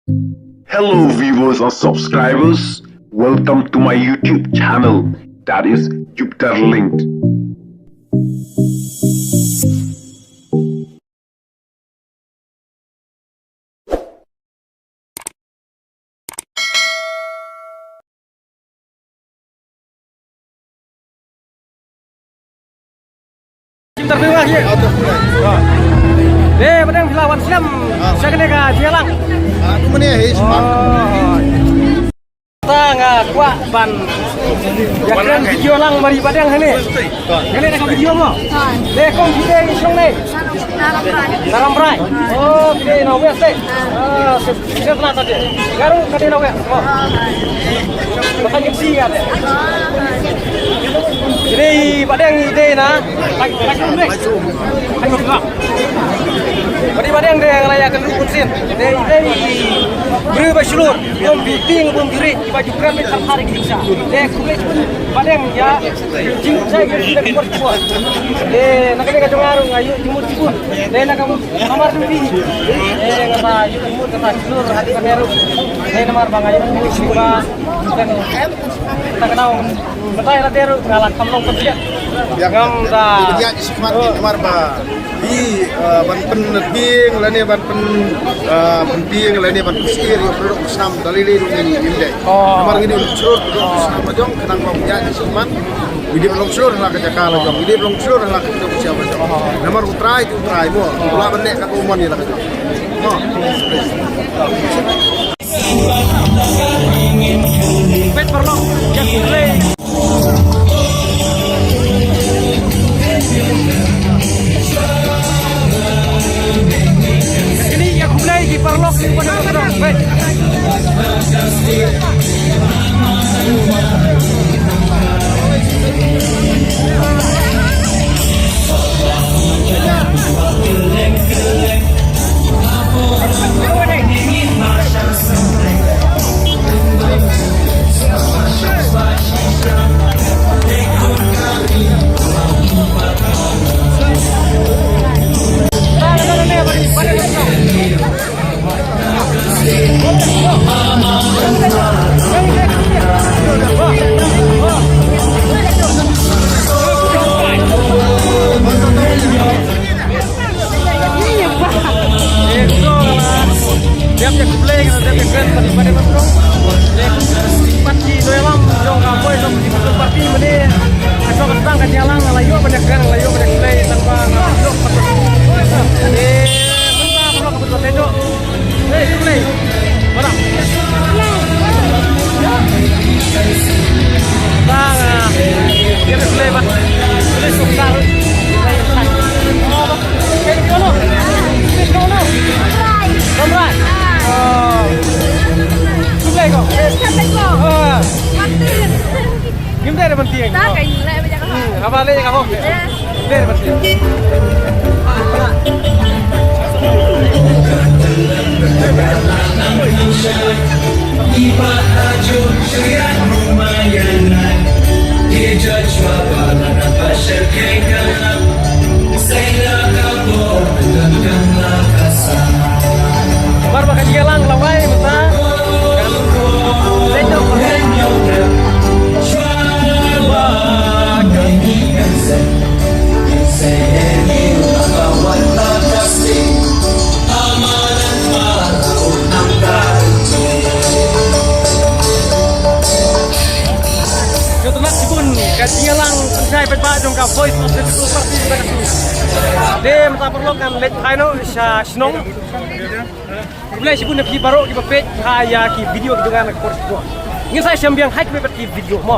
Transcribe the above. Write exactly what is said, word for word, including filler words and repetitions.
Hello viewers and subscribers, welcome to my YouTube channel, that is Jupiter Linked. Interview lah ye. Eh, ba dang phi la wan slem sha kane ka jingïalang? Ah, tu mane hi. Oh. Ta nga kwah ban ïakren video lang bad i Bah Deng hangne. Kane na ka video mo. Le kong phi dei shnong ne? Na Rambrai. Oh, phi dei na West eh. Ah, sep, sep na ta dei. Nga ruh nga dei na West. Oh. Ba ka ngin si nga dei. Phi dei Bah Deng i dei na. Bad i Bah Deng dei nga la ïakynduh bun sien. Dei, dei briew ba shlur, bym ju tieng bym ju rieh, ba ju kren beit kharkhar ïa ki diengsa. Dei khublei shibun Bah Deng ïa jingshai jingkren por por. Dei na kane ka jong nga ruh nga ïoh jingmut shibun. Dei na ka Amar Duri. Dei nga ba ïoh jingmut ka ta shlur ha ka Meru. Dei namar ba nga ïoh jingmut shibun ba. Tang ka daw mynta ïa lade ruh nga la kham long pyntiat. Ïa ngam da. Ïa shi khmat namar ba i, eh, ban pynbieng lane ban pyn, eh, pynbieng lane ban pynshir ïa u product u snam da lei lei ruh ngim dei. Oh. Namar ngi dei u long shlur product u snam la jong khnang ba ïa shi khmat ngi dei u long shlur la ka jaka la jong, ngi dei u long shlur la ka jong. Namar u trai tu u trai mo. U la ban leh ka u mon ïa la ka jong. Mo. Peit paralok, ïa khublei. Kine ïa khublei ki paralok ki wan ha ka, peit. Dep ïa khublei, dep ïa kren, bad i Bah Deng Nongkrong. Dep pat ki nongïalam jong ka Voice of the People Party mynne. Ka jong ka sdang ka jingïalang, la ïoh ban ïa kren, la ïoh ban ïa khublei, tang ba nga ïoh pat. Eh, mynta ba ka bynta te jong. Hei, khublei. Madam. Tang, ah, khublei, khublei, bad khublei sukar. Khublei ko. Ah. Ngim dei ban tieng. Hmm, haba leh ka hok. Ngim dei ban tieng. Namar ba ka jingïalang la wai mynta. Ka jingïalang pynshai paidbah jong ka Voice of the People Party. Te mynta paralok ngan leit phai noh sha shnong. Khublei shibun ïa phi baroh kiba peit ha ïa ki video ki jong nga na ka por. Ngin sa ïashem biang ha kiwei pat ki video mo.